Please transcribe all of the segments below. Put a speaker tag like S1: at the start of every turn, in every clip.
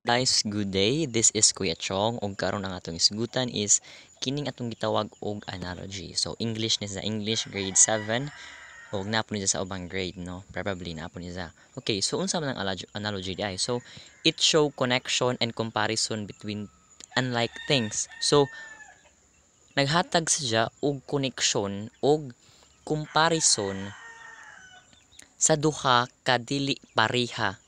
S1: Guys, good day. This is Kuya Chong ug karon ang atong isgutan is kining atong gitawag og analogy. So English ni sa English grade 7 ug naa po ni sa ubang grade, no? Probably naa po ni sa. Okay, so unsa man ang analogy di ay? So it show connection and comparison between unlike things. So naghatag siya og koneksyon og comparison sa duha ka dili pareha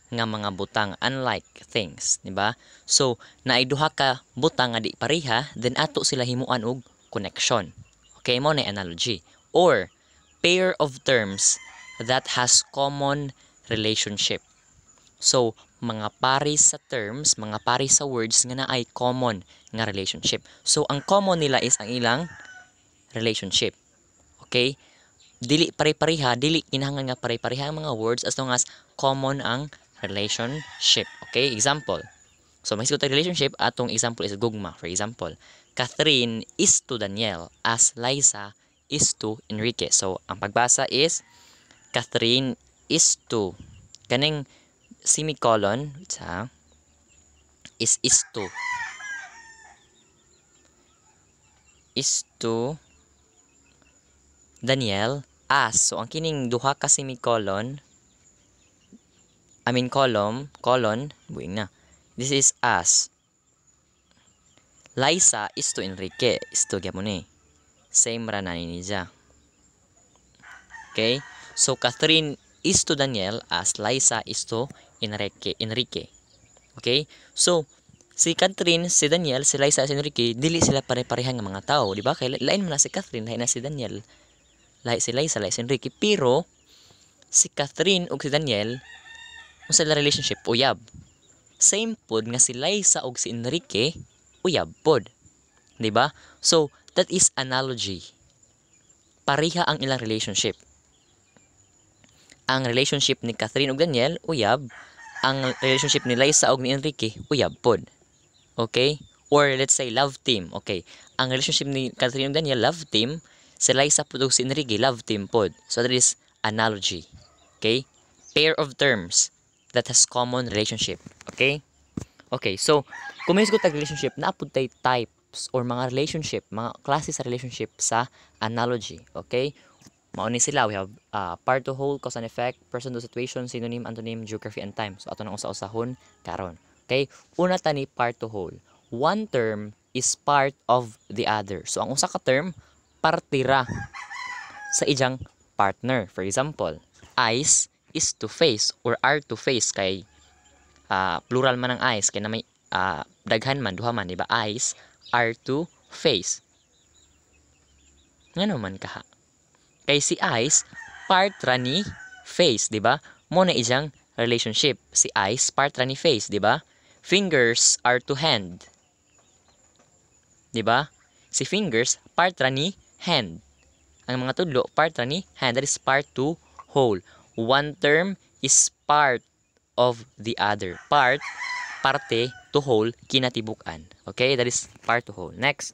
S1: nga mga butang, unlike things, di ba? So, naay duha ka butang nga di pareha, then ato sila himuan og connection. Okay, mao na analogy. Or pair of terms that has common relationship. So, mga pares sa terms, mga pares sa words nga naay common nga relationship. So, ang common nila is ang ilang relationship. Okay? Dili pare-pareha, dili kinahanglan nga pare-pareha ang mga words as long as common ang relationship. Okay? Example. So, may ta relationship, atong example is gugma. For example, Catherine is to Daniel as Liza is to Enrique. So, ang pagbasa is Catherine is to, kaning semicolon sa is to, is to Daniel as. So, ang kining duha ka semicolon, I mean column, colon, buing na. This is as. Liza is to Enrique. Is to gyapon ni. Same ra na ni niya. Okay? So, Catherine is to Daniel as Liza is to Enrique. Enrique. Okay? So, si Catherine, si Daniel, si Liza, si Enrique, dili sila pare-pareha nga mga tao, di ba? Kay lain man na si Catherine, lain na si Daniel, lahi si Liza, lahi si Enrique, pero si Catherine ug si Daniel, unsa sila relationship? Uyab. Same pod nga si Liza ug si Enrique, uyab pod. Di ba? So, that is analogy. Pareha ang ilang relationship. Ang relationship ni Catherine ug Daniel, uyab. Ang relationship ni Liza ug ni Enrique, uyab pod. Okay? Or let's say love team. Okay. Ang relationship ni Catherine ug Daniel, love team. Si Liza pod ug si Enrique, love team pod. So that is analogy. Okay? Pair of terms that has common relationship. Okay? Okay, so kung may tag relationship, naa pud tay types or mga relationship, mga klase sa relationship sa analogy. Okay? Mao ni sila, we have part to whole, cause and effect, person to situation, synonym, antonym, geography, and time. So ato nang usa-usahon karon. Okay? Una ta ni part to whole. One term is part of the other. So ang usa ka term parte ra sa iyang partner. For example, eyes is to face or are to face kay plural man ang eyes kay na may daghan man, duha man, di ba? Eyes are to face. Ngano man kaha? Kay si eyes part ra ni face, di ba? Mo na iyang relationship. Si eyes part ra ni face, di ba? Fingers are to hand. Di ba? Si fingers part ra ni hand. Ang mga tudlo part ra ni hand. That is part to whole. One term is part of the other. Part, parte, to whole, kinatibuk-an. Okay? That is part to whole. Next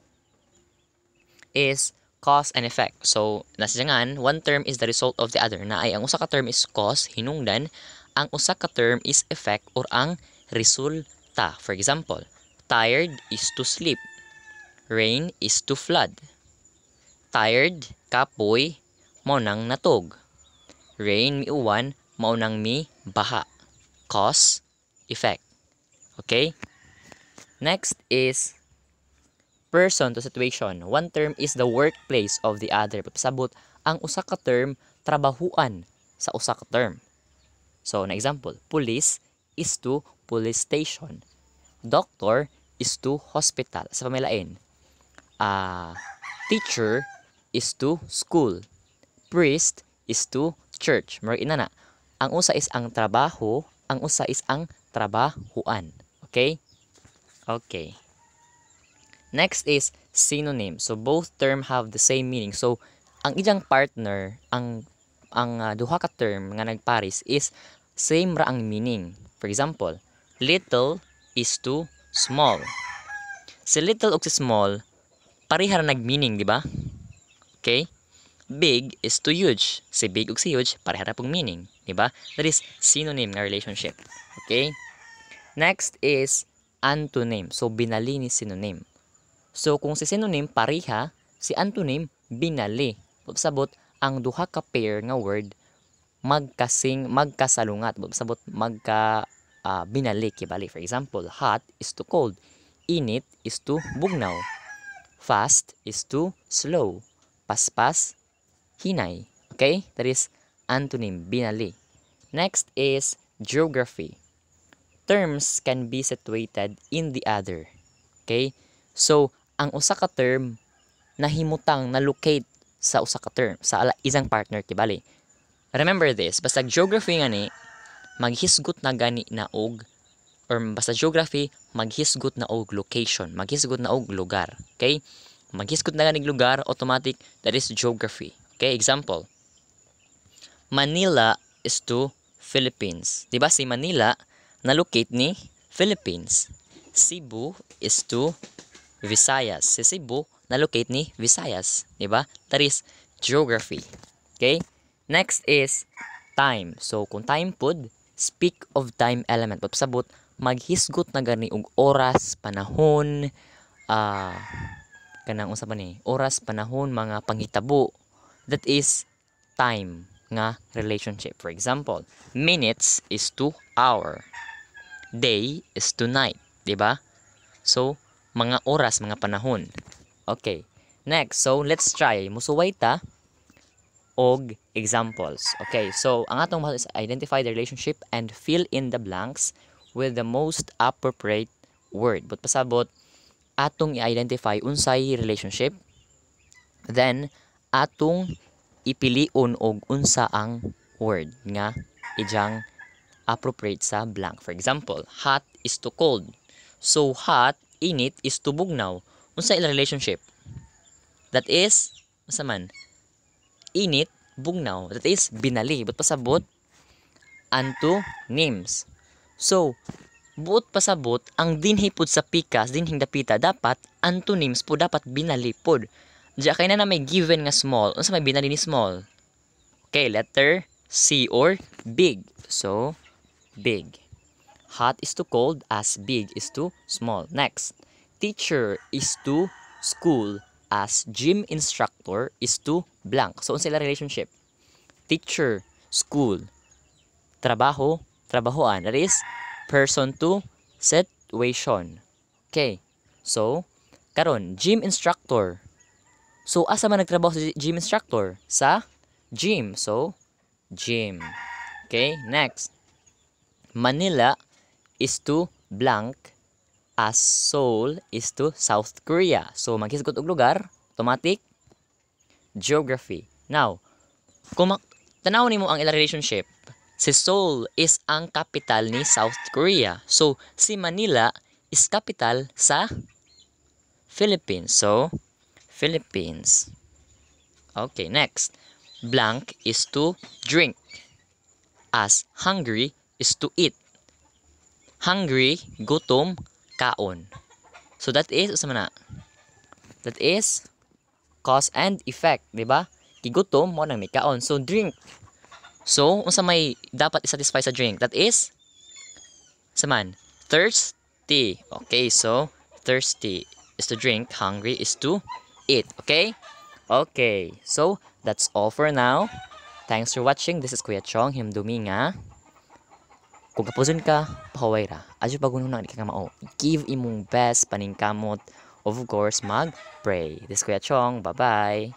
S1: is cause and effect. So, nasa one term is the result of the other. Na ay ang usa ka term is cause, hinungdan, ang usa ka term is effect or ang resulta. For example, tired is to sleep. Rain is to flood. Tired, kapoy, mao nang natog. Rain, miuwan, mao nang mi baha. Cause, effect. Okay? Next is person to situation. One term is the workplace of the other. Pasabot, ang usa ka term trabahuan sa usa ka term. So, na example, police is to police station. Doctor is to hospital. Sa pamilain, teacher is to school. Priest is to church. Murag inana. Ang usa is ang trabaho, ang usa is ang trabahuan. Okay? Okay. Next is synonym. So both term have the same meaning. So ang iyang partner, ang duha ka term nga nagpares is same ra ang meaning. For example, little is to small. Si little ug si small pareha ra nag-meaning, di ba? Okay? Big is to huge. Si big ug si huge pareha ra pong meaning, di ba? That is synonym nga relationship. Okay? Next is antonym. So, binali ni synonym. So, kung si synonym pareha, si antonym binali. Sabot, ang duha ka pair nga word magkasing magkasalungat. Sabot, magka binali kibali. For example, hot is to cold. Init is to bugnaw. Fast is to slow. Paspas, hinay. Okay? That is antonym, binali. Next is geography. Terms can be situated in the other. Okay? So, ang usa ka term nahimutang na-locate sa usa ka term sa isang partner kibali. Remember this, basta geography nga ni maghisgot na gani na og or basta geography maghisgot na og location, maghisgot na og lugar. Okay? Maghisgot na gani lugar, automatic that is geography. Okay, example. Manila is to Philippines. Di ba si Manila na-locate ni Philippines? Cebu is to Visayas. Si Cebu na-locate ni Visayas, di ba? That is geography. Okay? Next is time. So kung time pud, speak of time element. But sabot maghisgot na gani og oras, panahon, kanang unsa pa ni? Oras, panahon, mga panghitabo. That is time nga relationship. For example, minutes is to hour. Day is to night, di ba? So, mga oras, mga panahon. Okay. Next, so let's try. Musuway ta og examples. Okay, so ang atong is identify the relationship and fill in the blanks with the most appropriate word. But pasabot, atong i-identify unsay relationship, then atong ipilion og unsa ang word nga ijang appropriate sa blank. For example, hot is to cold. So hot, init, is to bugnaw. Unsa ila relationship? That is, unsa man? Init, bugnaw. That is, binali. But pasabot, antonyms. So, buot pasabot, ang dinhi pud sa pikas, dinhing dapita, dapat antonyms po, dapat binali pod. Diya kay na may given nga small. Unsa may binali ni small? Okay, letter C or big. So, big. Hot is to cold as big is to small. Next, teacher is to school as gym instructor is to blank. So, unsa ila relationship? Teacher, school, trabaho, trabahoan. That is, person to situation. Okay. So, karon gym instructor. So, asa man nagtrabaho si gym instructor? Sa gym. So, gym. Okay, next. Manila is to blank as Seoul is to South Korea. So, maghisgot og lugar, automatic, geography. Now, kung tanaw nimo ang ila relationship, si Seoul is ang capital ni South Korea. So, si Manila is capital sa Philippines. So, Philippines. Okay, next. Blank is to drink as hungry is to eat. Hungry, gutom, kaon. So that is, usa man na? That is cause and effect, di ba? Gigutom mo nang may kaon. So drink. So unsa may dapat i-satisfy sa drink? That is sa man thirsty. Okay, so thirsty is to drink, hungry is to eat. Okay? Okay. So that's all for now. Thanks for watching. This is Kuya Chong, hinumdumi nga kung kapuson ka, pahuway ra. Adyo pagunong di ka mao. Give imong best paningkamot. Of course, mag-pray. This is Kuya Chong. Bye-bye.